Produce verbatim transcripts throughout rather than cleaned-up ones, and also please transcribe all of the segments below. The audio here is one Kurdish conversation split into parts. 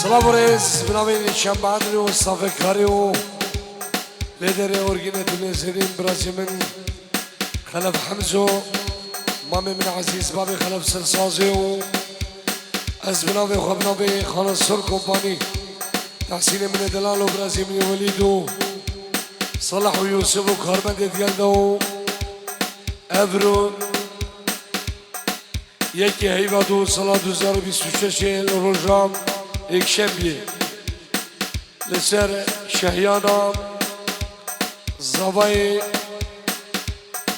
Silav û rêz, bi navê Nîşan Badirî û safekarî û lêderê orgînê dilê zêrîn birazî min Xelef Hemzo, mamê min ezîz, babê Xelef Sirsazê û ez bi navê xwe, bi navê Xalas Sur Kompanî, Tehsînê min ê delal û birazî min ê Welîd û Salah û Yûsif û karmendê digel de û evro yekê heyva du sala du hezar û bîst û şeş ê li roja êkşembiyê li ser şehiyana zavayê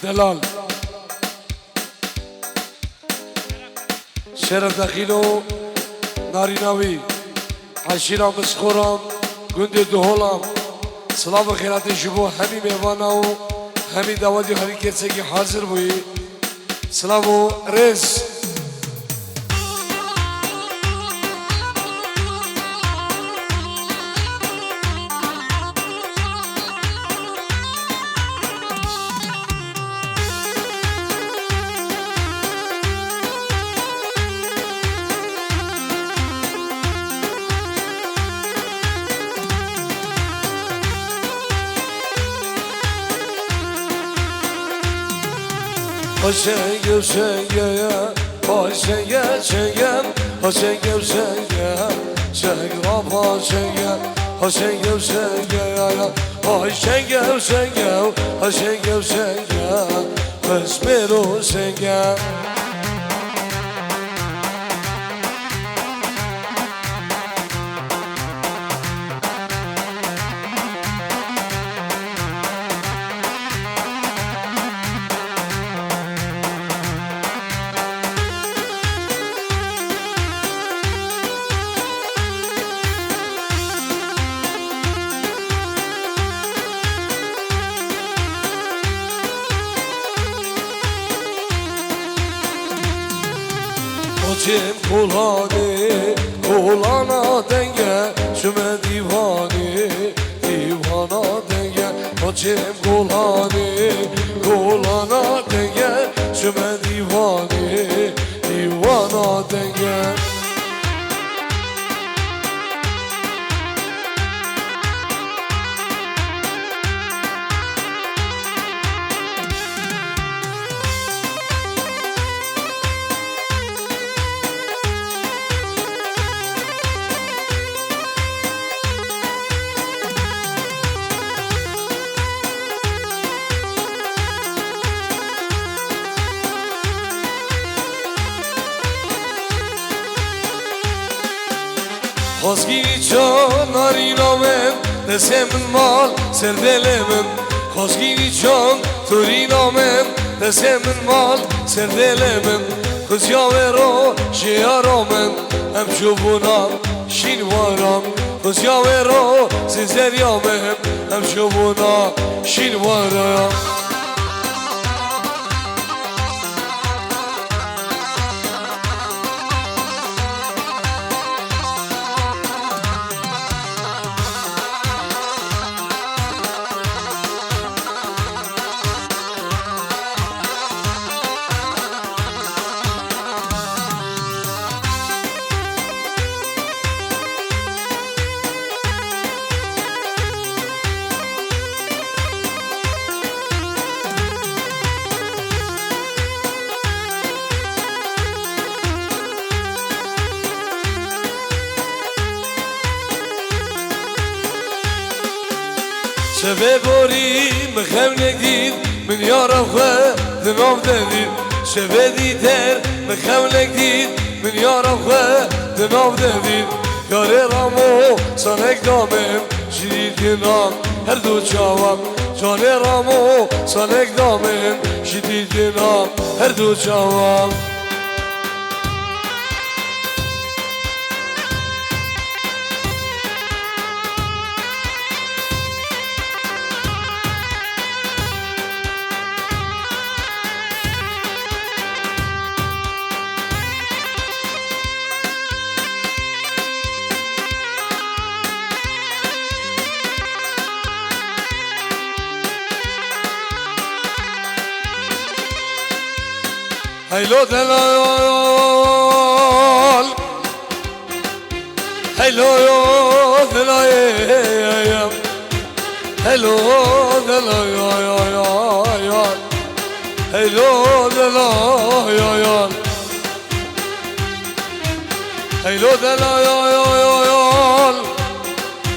delal. Şeref dexîlo narîna wî, eşîra Misxoran, gundê Duholan, silav û xêratê ji bo hemî mêvana û hemî dawetî herî kesekî hazir bûyî. Silav û rêz. Senge, senge, ay senge, senge, ha senge, senge, senge, rapa senge, ha senge, senge, ya, ya, ay senge, senge, ha senge, senge, esmero senge. Koçim kolanê, kolana denge, çime dîvanê, dîvana denge. Koçim kolanê, kolana denge, çime dîvanê, dîvana denge. Xwezgînî çand narîna min, destê min mal ser dilê min. Xwezgînî çand torîna min, destê min mal ser dilê min. Xuziya wê ro jê yara min, em şovûna şîn wara. Xuziya wê ro zêzeriya min, em şovûna şîn wara. Şevê borî min xewnek dît, min yara xwe di nav de dît. Şevê dîter min xewnek dît, min yara xwe di nav de dît. Yarê Ramo sanek da min, ji dîtina her du çawa. Canê Ramo sanek da min, ji dîtina her du çawa. Heylo delal. Heylo yo, dela ye, ye, ye. Heylo, dela yo, yo, yo, yo. Heylo, dela yo, yo. Heylo, dela yo, yo, yo, yo.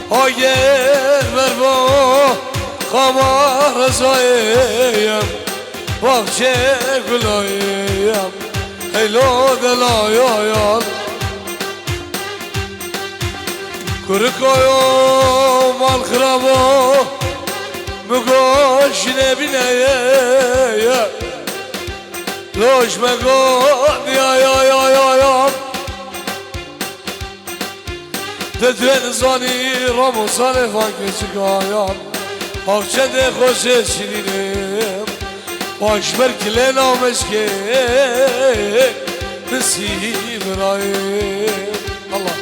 Hayır, verbo, kama rezayım. Bahçe gülayım. Heylo, dela yo, yo. Kurikoyo mal xirabo, mi goş nebine ye, ye. Loş me go, ya, ya, ya, ya, ya. Te duen zani ramo sare van keçikaya. Havçe de xoşe şirine. Baş ber kile nameşke. Nesi birayim. Allah.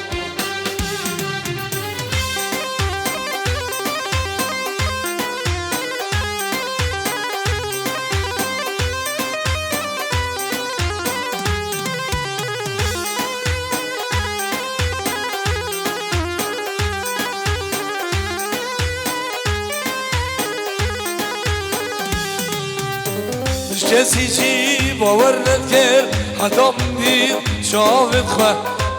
Hiç kesî jî bawer nedikir, heta min dît çavê xwe.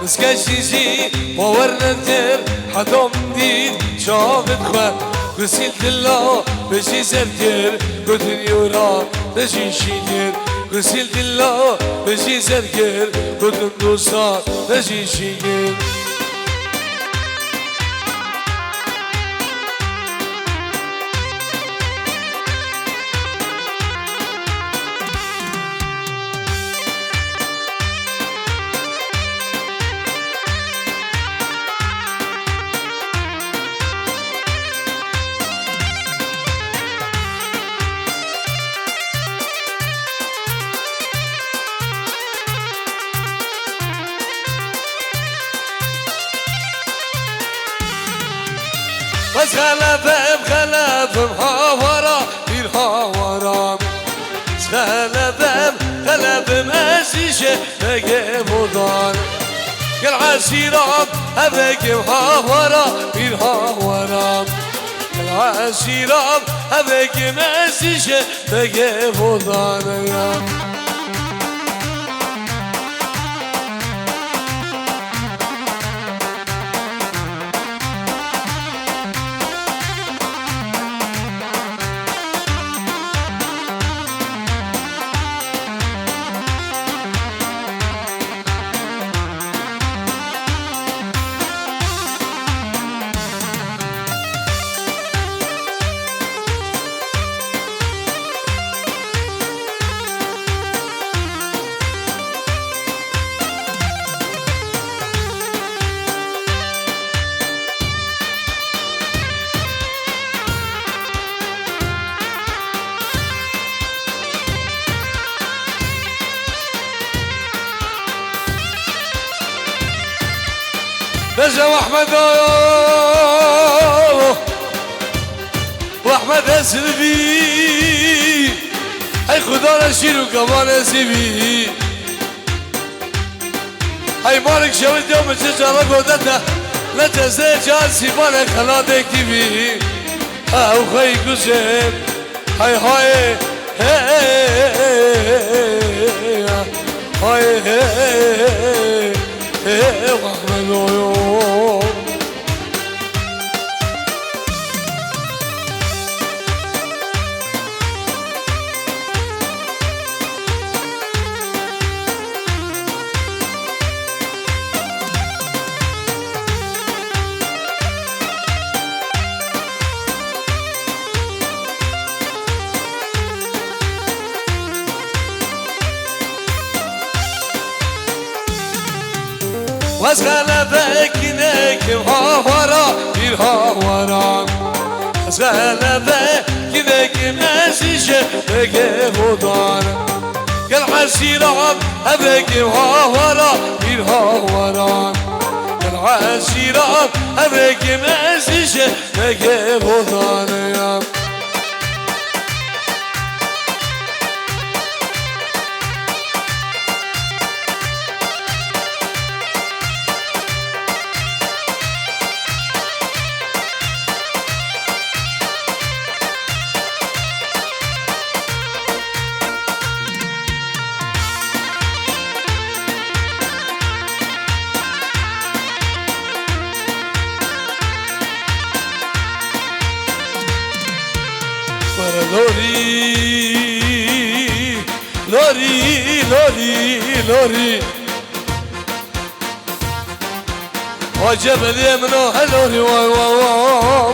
Hiç kesî jî bawer nedikir, heta min dît çavê xwe. Gusîl dila bijî zevkir, gotin yora bijî şîkir. Gusîl dila bijî zevkir, gotin dosa bijî şîkir. Bes xelefim, xelefim hawara, bir hawara. Xelefim, xelefim ez îşe vege vodan. Gel esîram, hevekim hawara, bir hawara. Gel esîram, hevekim ez îşe vege vodan ya. Beja Ahmed, Ahmed Esrî. Ey Xuda re şîr û keman ez bî. Hey Malik şewit ya min çi cara gote te. Ne cezê can sîmane xeladekî bî. Ew xey guzê. Hey hay. Hey. Hay hey. Hey. Hey. Hey. Wez xelefek nekim hawara, bir hawara. Wez xelefek nekim ez îşe vege vodan. Gel esîram, hevekim hawara, bir hawara. Gel esîram, hevekim ez îşe vege vodan ya. Lorî, lorî, lorî. Acebeliyê min o he lorî, way, way, way.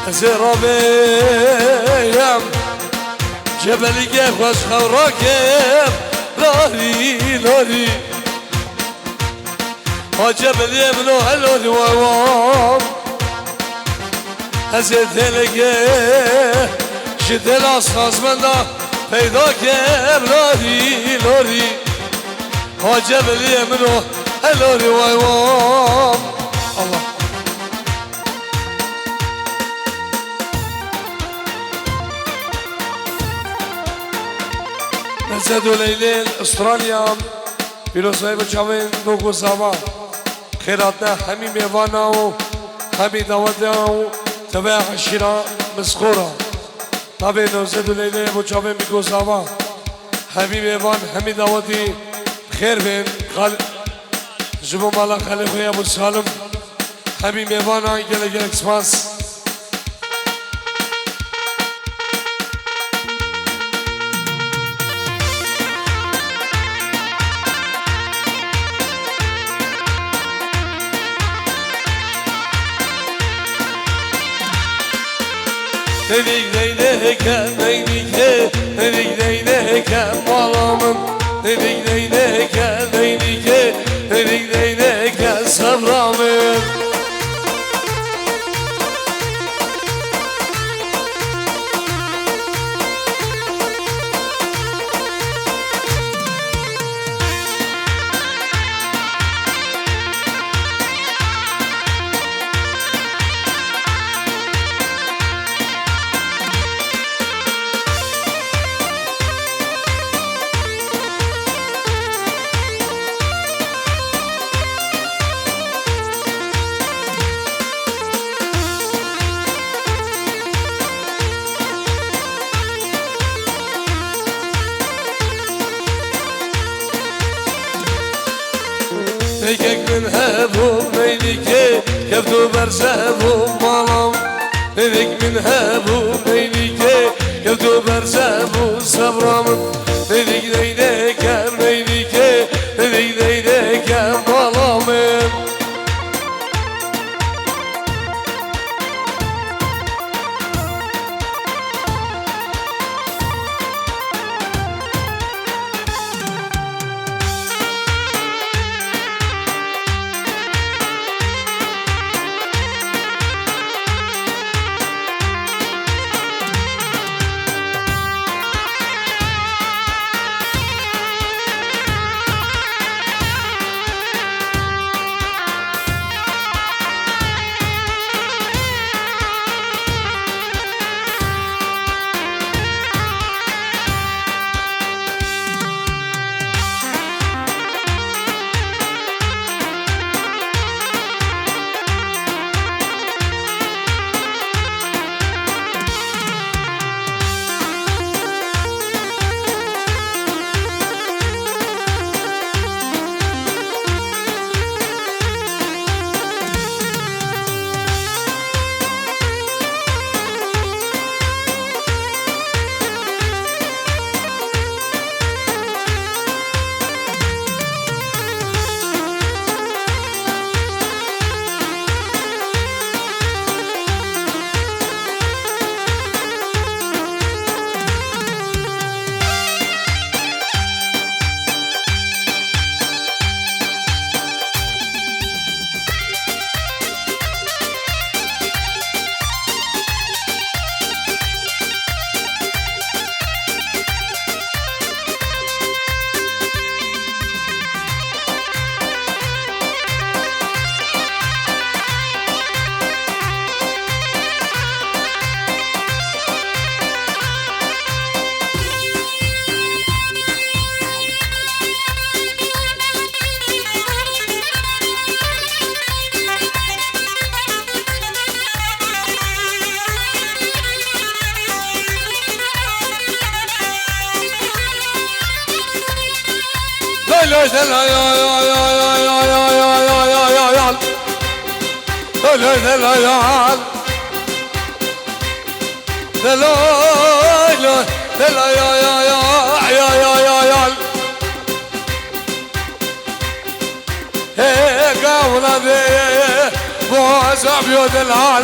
Ez ê rabêm, cebelîkê xweş xew rakem, lorî, lorî. Acebeliyê min o he lorî, way, way. Ez ê têlekê ji têla sazmenda peyda kem, lorî, lorî. Acebeliyê min o he lorî, way, way. Allah. Mezed û Leylê, Australya. Pîrozayî bo çavên Gogo Zava. Xêr hatine hemî mêvana û hemî dawetiya û teveya eşîra Misxora. Navê Newzed û Leylê bo çavên Gogo Zava. Hemî mêvan, hemî dawetî xêr bên. Xal-, ji bo mala xalê xwe ya bo Salim. Hemî mêvanan gelek gelek spas. Neynik neyneke, neynike, neynik neyneke mala min. Neynik neyneke, neynike, neynik neyneke sebra min. Neynik min hebû, neynike kevto ber zevû malam. Neynik min hebû, neynike kevto ber zevû sebra min. Neynik neyneke, neynike, neynik neyneke mala min. Lay lay de lay lay lay lay lay lay lay lay lay lay. Lay lay de lay lay. De lay. Ela ya ya ya ya ya ya ya. He gavla de boğaza biyo delal.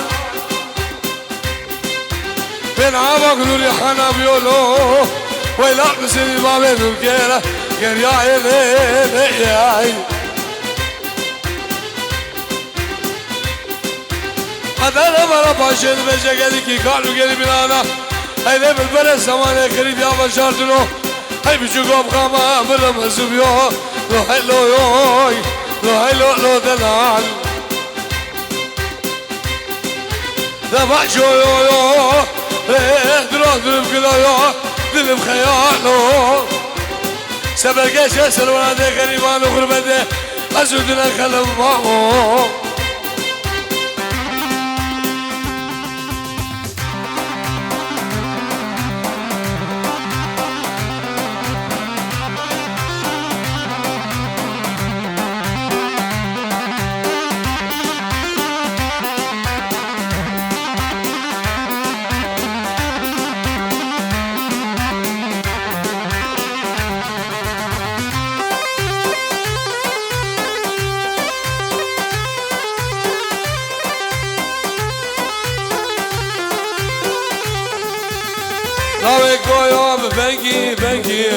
Ben ama gülür hana biyolo. Weyla bizi babe dur gere. Geriya ele ele yay. Adana bana paşe dibece gelî kî kal û gelî binana. Eyle bilbere samanê xerîb ya başardino. Hey biçûk of xama birim zibyo. Lo hey lo yoy, lo hey lo lo delal. Deva yo yo yo, eh, dro dilim gilo yo, dilim xeyalo. Seberge ser wana de geriban û xurbete. Ez û dile xelim mamo. Lawê koya bi vengî vengî,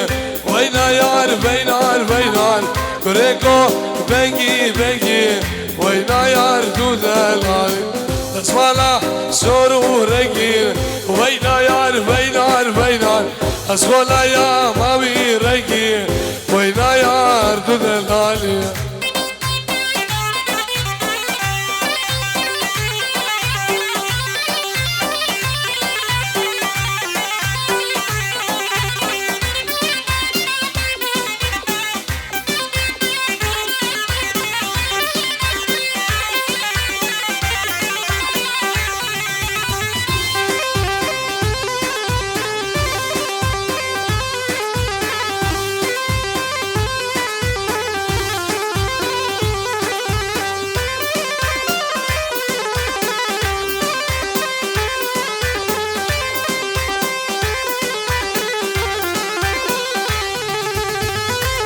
weyna yar, veynar, veynar. Kurê ko vengî vengî, weyna yar, tu delal. Esmala sor û rengîn, weyna yar, veynar, veynar. Ez xolaya mawî rengî, weyna yar, tu delalî.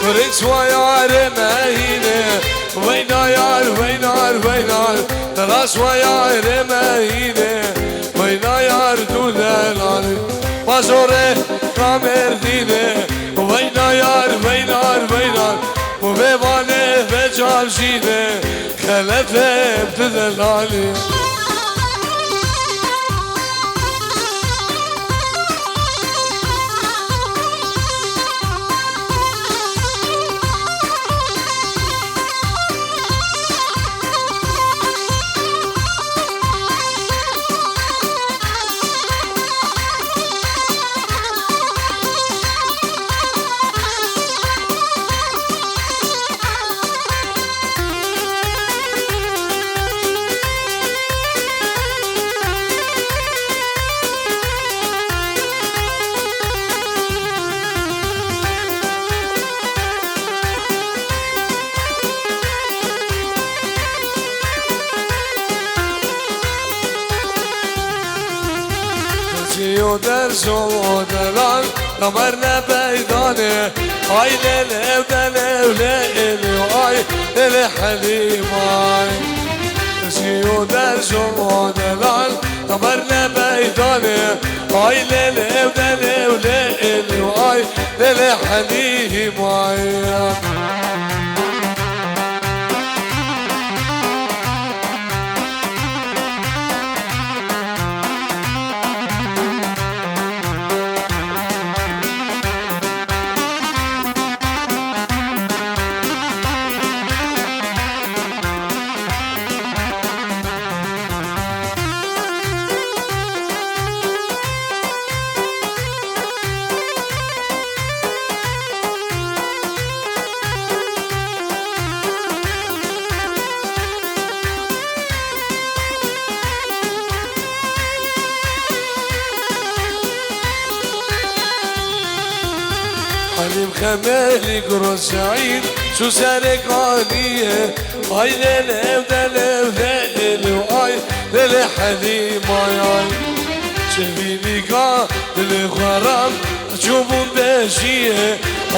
Kurê çwa yarê me hîne, veyna yar, veynar, veynar. Dera çwa yarê me hîne, veyna yar, tu delal. Pazorê Kamerdîne, veyna yar, veynar, veynar. Û vê vanê vê cavjîne, xelefê tu delalî. Çiyo derso o delal, kamer ne peydane. Ay lele ev dele ev le eli ay lele Helîm ay. Çiyo derso o delal, kamer ne peydane. Ay lele ev dele ev le eli ay lele Helîm ay. Helîm Xemelî kuro Seîd çû serê kaniyê. Ay lele ev dele ev le eli ay lele Helîm ay ay. Çevînîka dilê xwe ram Çûbûn beşiyê,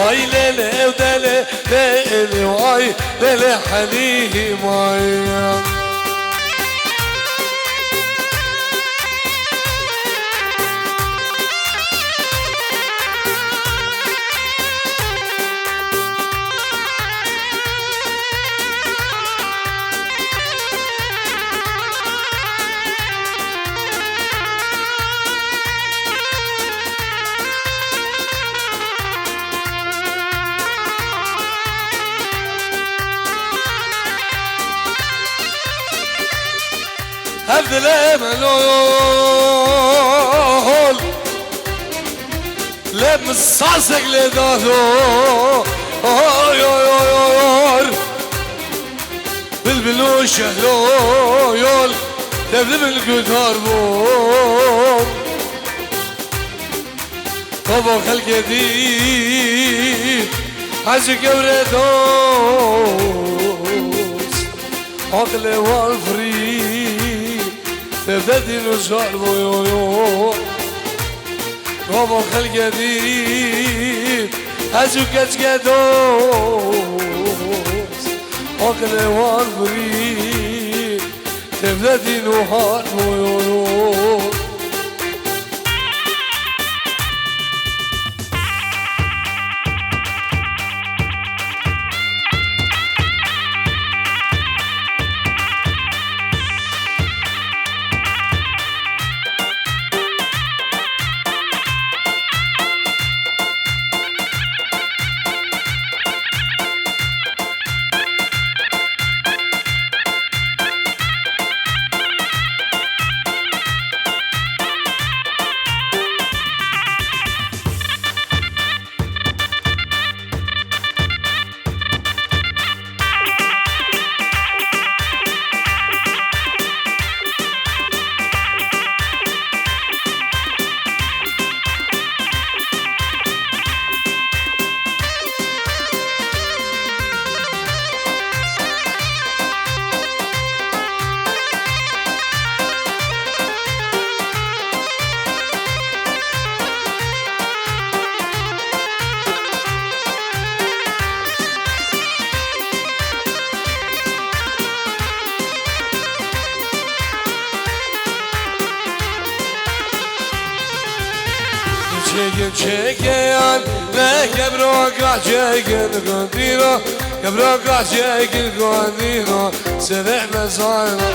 ay lele ew dele, lele ay, lele Helîm ay. Hev dile melol. Lê min sazek lê dado. Oy, oy, oy, oy, oy. Bilbil û şehlo yol. Devli min gudar bû. Baba xelkê dî. Hecî gewre dost. Aqilê wan firî. Tevde dîn û şar boyoyo. Baba xelkê dî, ez û keçke dost, aqilê wan birî, tevde dîn û har boyoyo. Çêkin çêkeyan, ne kebroka çêkin gundîno, kebroka çêkin gundîno, serê mezayno.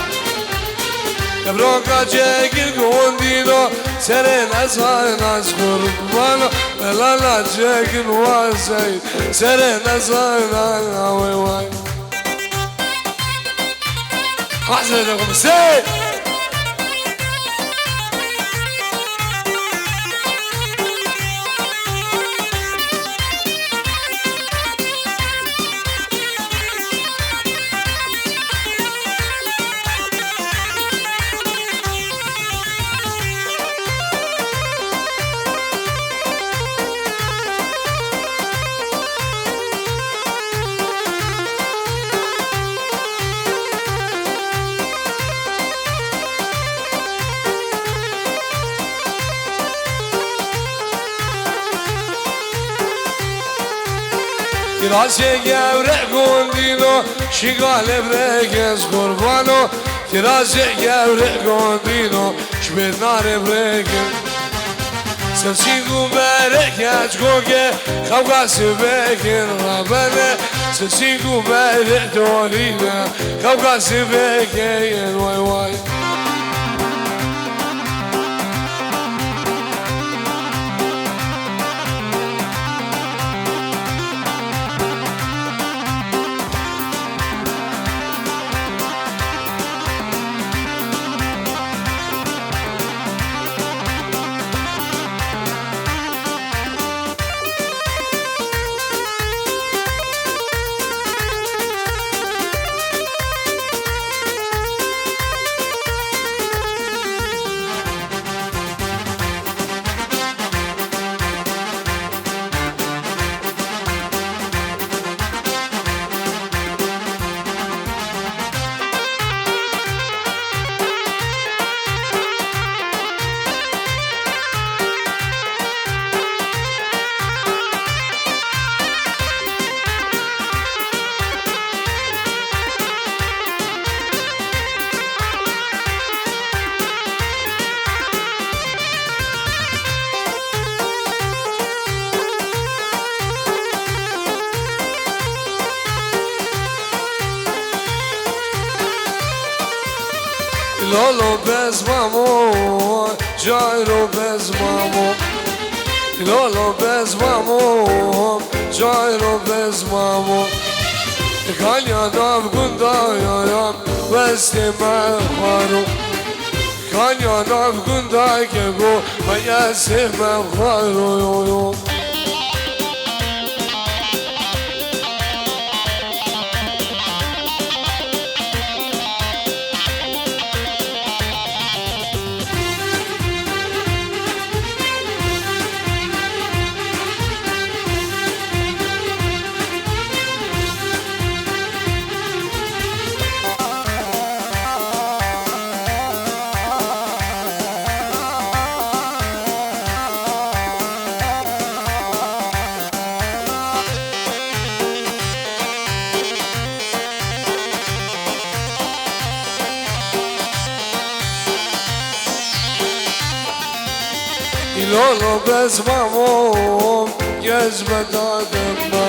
Kebroka çêkin gundîno, serê nezayna ez qurbano, belala çêkin wazey, serê nezayna way way. Hazır dedim, sey! Kirasê gewre gondîno, şîgalê birêkê ez qurbano. Kirasê gewre gondîno, ji bê narê birêkê. Sesî ku berê keçkokê, xewka sivêkên rabene. Sesî ku berê dorîne, xewka sivêkên way way. Lolo bez mamo, cayro bez mamo. Lolo bez mamo, cayro bez mamo. Kanya nav gunda yaya, westê me xwaro. Kanya nav gunda keko, me yesê me xwaro yo yo. Lolo bez mamo, gez me dadema.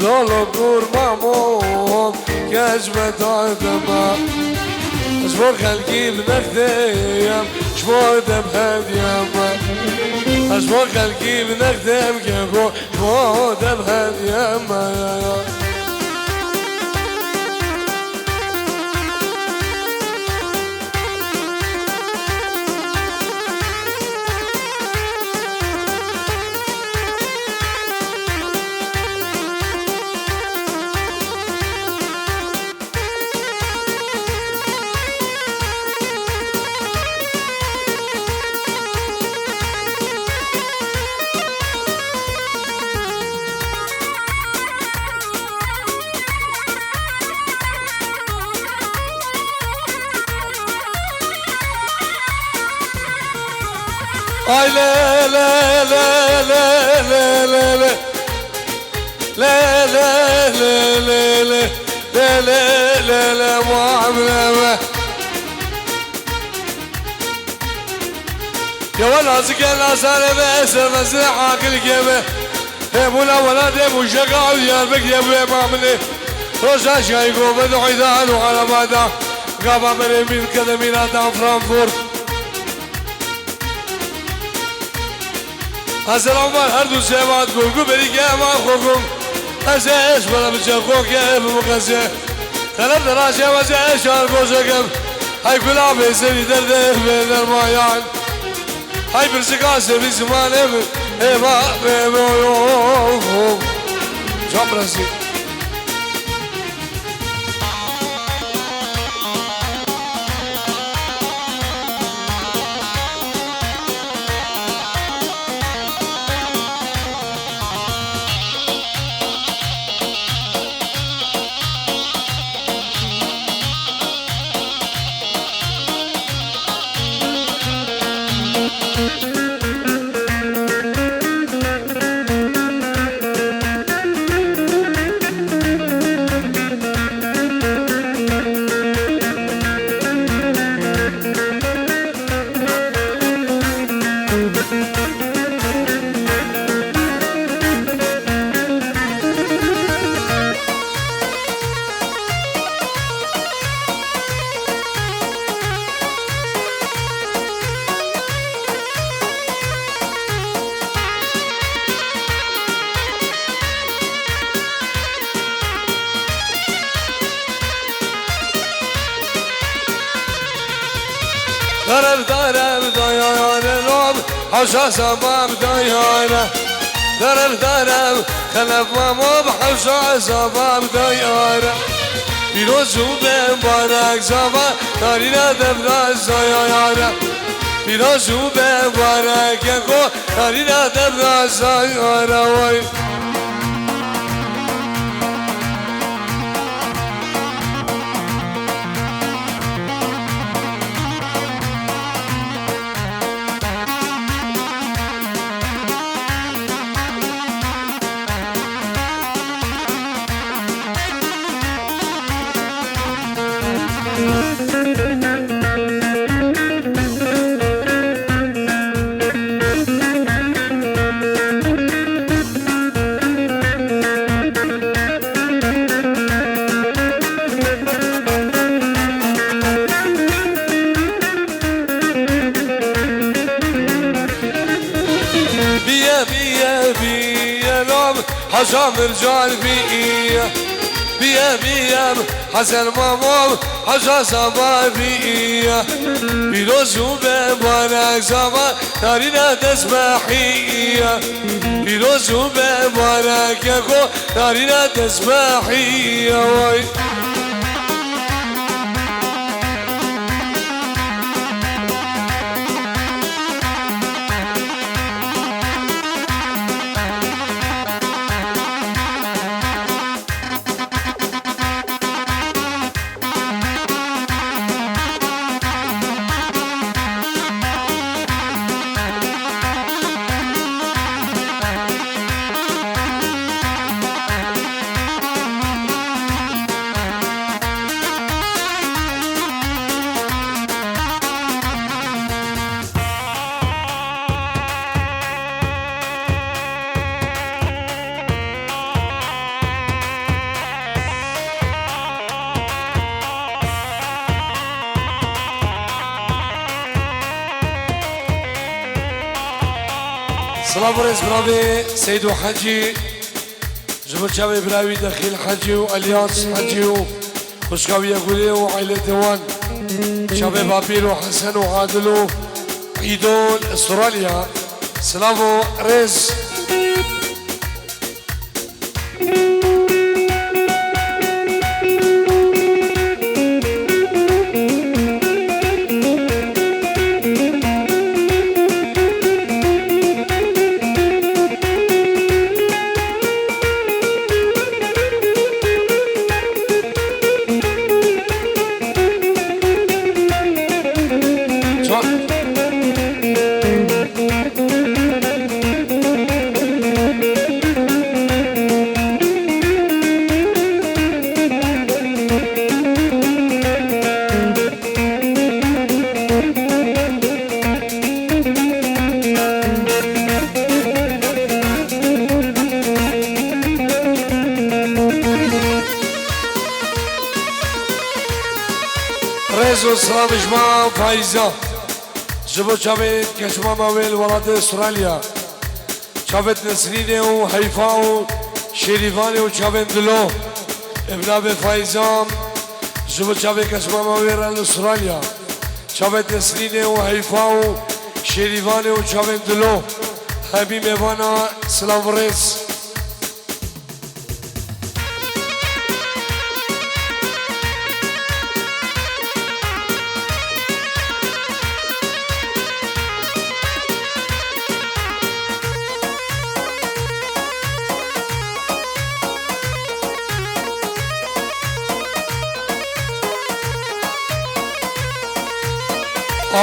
Lolo gur mamo, gez me dadema. Ez bo xelkî bi nexteyem, ji bo dem hediyem. Ez bo xelkî bi nexteyem, keko. Madem her yemeye. Ay le le le le le le le. Le, le, le, le, le. Le, le, le, le, muamele me. Kewe nazike nazare ve, eser ve zile aqil keve. Hemula welatê Mûşeka û Diyarbekirê bûye mamilê. Roja şayî gove di heydan û arabada. Gava merê mîn kedemîna dan Frankfurt. Eselam var her du sebat gurgu berî gema xokun. Ez eş bela biçe xok ye ev muqese. Xelef de raşe ve ze eş ar gozekem. Hay gula ve seni derde ve dermayan. Hay bir sika sevi zimanem. Eva ve ve yo. Can Brazil. Darem darem dayare lom, hewşa sabam dayare. Darem darem xelef mamom, hewşa sabam dayare. Pîroz û be barek zava, tarîna devra zayayare. Pîroz û be barek yeko, tarîna devra zayayare way. Bîye, bîye, bîye, nam Heca Mircan bîye. Bîye, bîye, Hesen Mamam Heca Zama bîye. Pîroz û bebarek zama narîna destmehîye. Pîroz û bebarek yeko narîna destmehîye. Way. Silav û rêz birayê Seydo Hecî, ji bo çavê birayê wî Dexîl Hecî û Elyas Hecî û xwişka wî Gulê û aîletê wan, çavê Bapîr û Hesen û Adil û Îdo li Australya. Silav û rêz. Rêz û silav ji me Fayza. Ji bo çavê keçmama wê li welatê Australya, çavê Nesrînê û Heyfa û Şêrîvanê û çavên Dilo. Ev navê Fayza ji bo çavê keçmama wê re li Australya, çavê Nesrînê û Heyfa û Şêrîvanê û çavên Dilo. Hemî mêvana silav û rêz.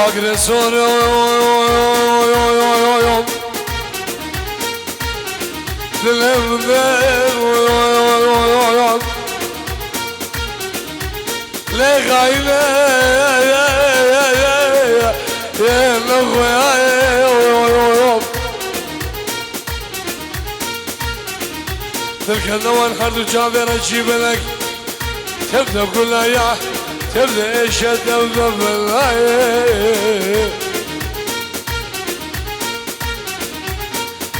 Agresor. Dilevde lê xayne yê nexwe. Dilkene wan her du çavê re çî belek. Tevde gulaya, tevde êşe, tevde belayê.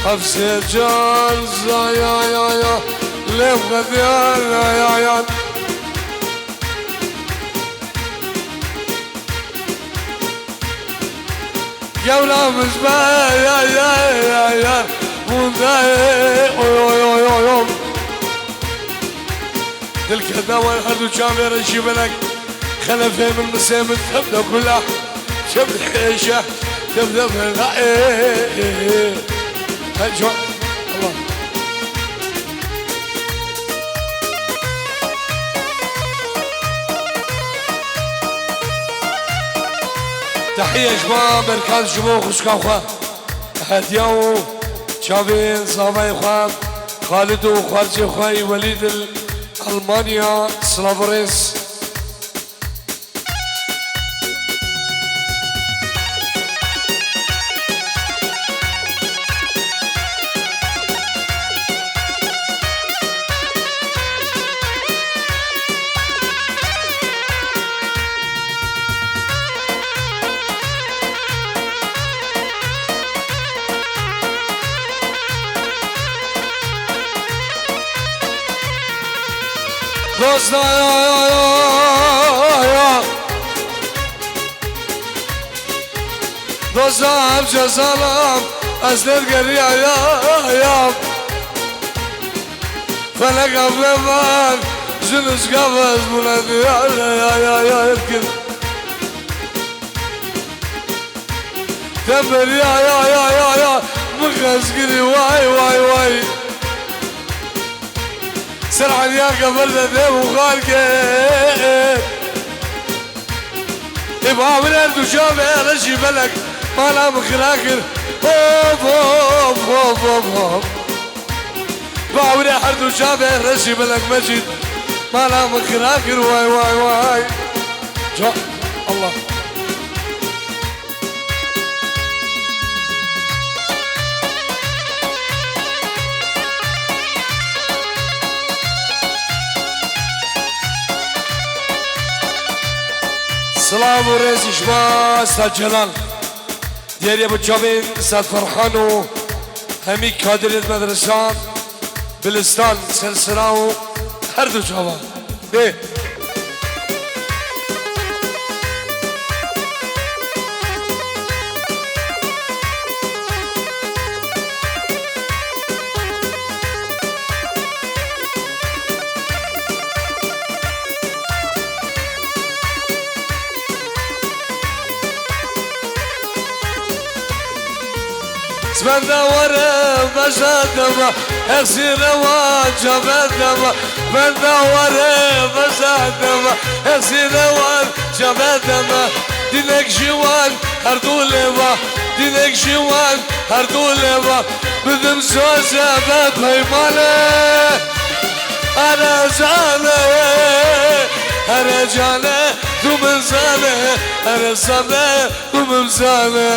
Hafsê can zaya ya ya, lê xediya ya ya ya. Gewra min be ya ya ya ya, munde oy oy oy oy oy. Dilkene wan her du çavê re jî belek. Xelefê min, misê min, tevde gula, tevde êşe, tevde bela, ê, ê, ê, ê. Hey, can. Allah. Tehiye ji bo Berkan, ji bo xwişka xwe. Hediya û çavên zavayê xwe, Xalid û xwarcê xwe yî Welîd li Almanya, silav û rêz. Dosta ya, ya, ya, ya, ya. Dosta, hemşe salam, ez dergeriyayam. Felek evlevan, jin û ji gav ez bûne diyar, ya, ya, ya, ya, kir. Temberiya, ya, ya, ya, ya, min xezgirî, way, way, way. Ser heniya kefer de dev û xal kir. Ê bawire du çavê reşî felek mala min xira kir. Of, of, of, of, of. Bawire her du çavê reşî felek Mecîd mala min xira kir. Way, way, way. Ca Allah. Silav û rêz ji ma Sad Celal. Diyariye bi çavên Sad Ferhan û hemî kadirên medresan, bilistan, sersera û her du çavan. Bê. Benda were veja dema, hesî rewa cave dema. Benda were veja dema, hesî rewa cave dema. Dinek ji wan her du lêva, dinek ji wan her du lêva. Bidim soze ve peymane. Here cane, here cane, tu min zane, here sane, tu min zane.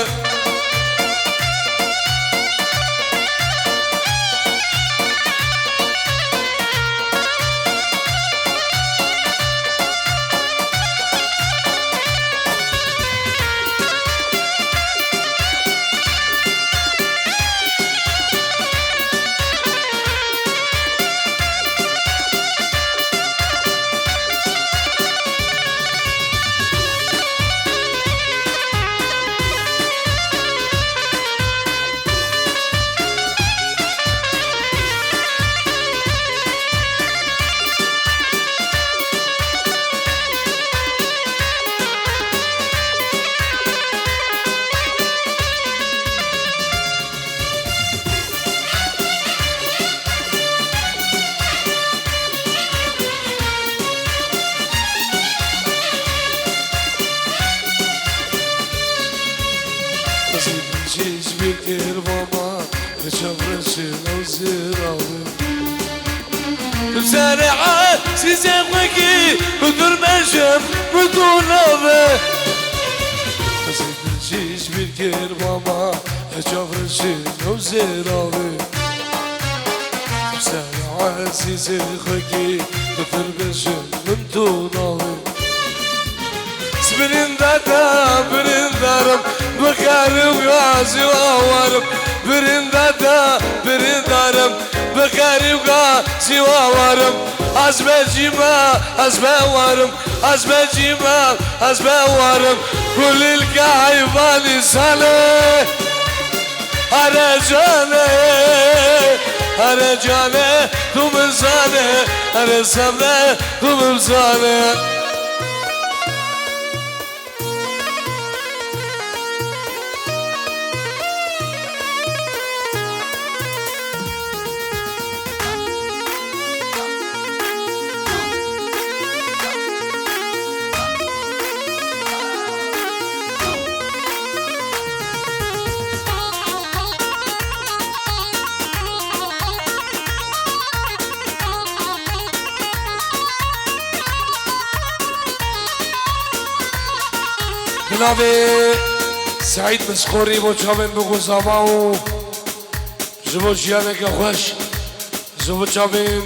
Qizî min jî ji bîr kir, va ma çavreşin ew zêra wê. Tu serê ezîzê xwe kî, tu dirmejim, tu navê. Qizî min jî ji bîr kir, va ma çavreşin ew zêra wê. Ser ezîzê xwe kî, bitir bêjin min tu navê. Birînda te birîndarim, bi xêr û gazî wawarim. Birînda te birîndarim, bi xêr û gazî wawarim. Ez becî me, ez bewarim. Ez becî me, ez bewarim. Kulîlke heyvanî sane. Here cane, here cane, tu min zane. Here sevre, tu min zane. Bi navê Seîd Misxorî bo çavên bigozama û ji bo jiyaneke xweş, ji bo çavên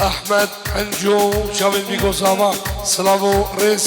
Ehmed Enco û çavên bigozama, silav û rêz.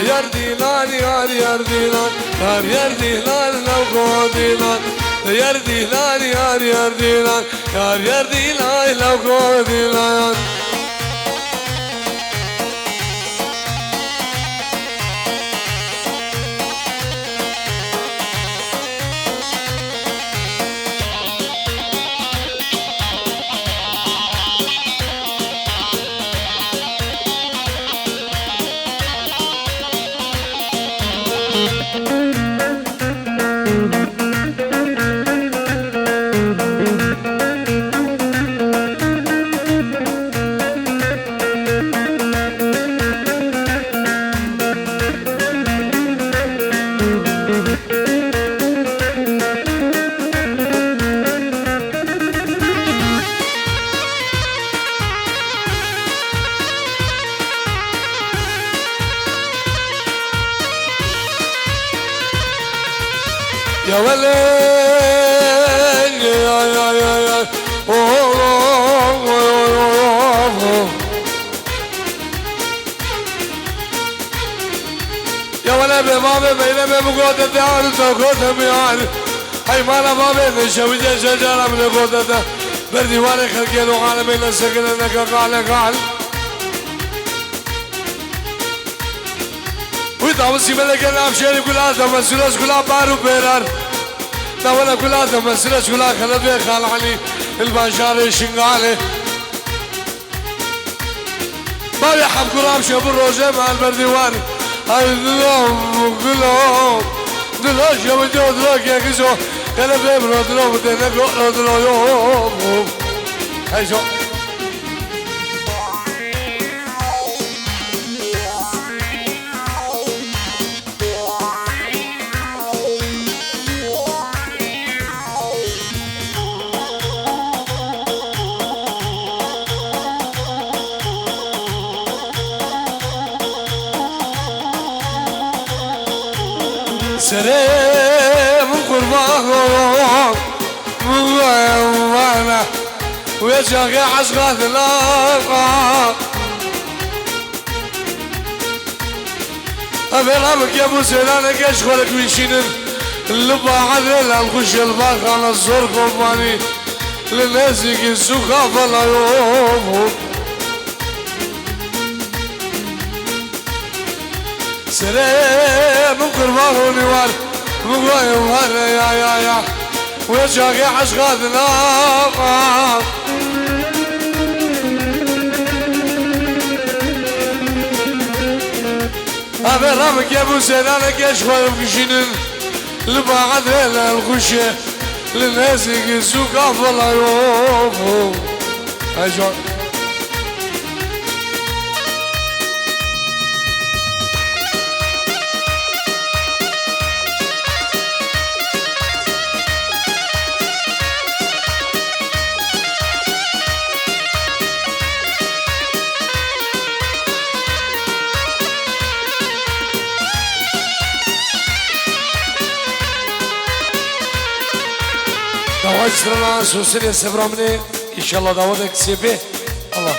Yar dîlan, yar, yar dîlan, yar, yar dîlan, lewko dîlan. Yar dîlan, yar, yar dîlan, yar, yar dîlan, lewko dîlan. Ya wele, ya, ya, ya, ya. Oh, oh, oh, oh, oh, oh. Ya wele be, ma be, beyle be, bu gote de arı, to gote mi arı. Hey, mana ma be, ne şevice şecaram ne gote de. Ber dîwarê xelkê lo alemê ne sekine ne kakale kal. Wî dawisî meleke nav şêrî gula de mesûles gula bar û bêrar. Dawele gula de mesûles gula xelefê Xal Elî il bajarê Şingalê. Bavê hevkuram şebu rojê me el berdî war. Ay dilo, dilo, dilo şebu dilo dilo kekizo. Xelefê bro dilo bu têne go dilo yo. Hey şo. Serê min qurban olam, min vana wê çaxê eşqa dilava. Evê rabike bû sêraneke ji xwe re dibîşînin. Li ba edrê lal xwişê li ba xana zor kobanî. Li nêzîkî sûka Felayovo. Serê min qurban hûnî war. Min goyê war ya ya ya. Wê çaxê eşqa dilava. Ave rabike bû sêraneke ji xwe bikişînin. Li ba edrê lal xwişê, li nêzîkî sûka Felayovo. Hey can. Dawa ji sirena sosilê sevra min ê. Înşallah dawa de kisê bê. Allah.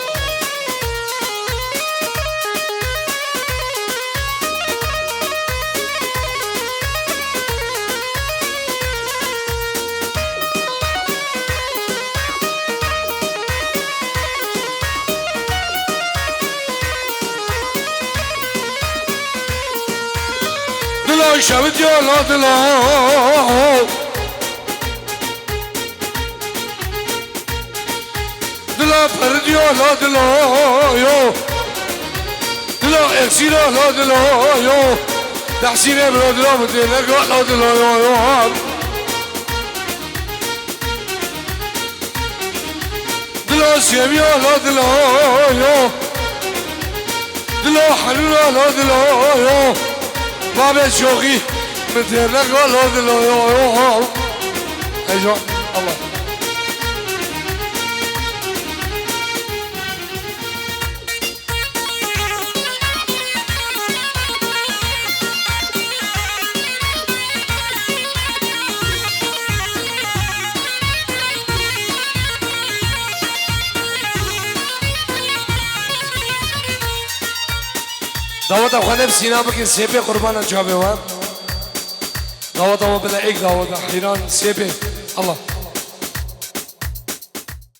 Dilo şevit yo lo dilo. Dilo perdiyo lo dilo yo. Dilo eksiro lo dilo yo. Tahsine bro dilo mutene lo dilo yo yo. Dilo seviyo lo dilo yo. Dilo hanuro lo dilo yo. Babe çoxi mutene lo dilo yo yo. Ejo Allah. Daweta xwe ne bi sîna bikin, sêpê qurbana çavê we. Daweta we bila êk daweta heyran sêpê. Allah.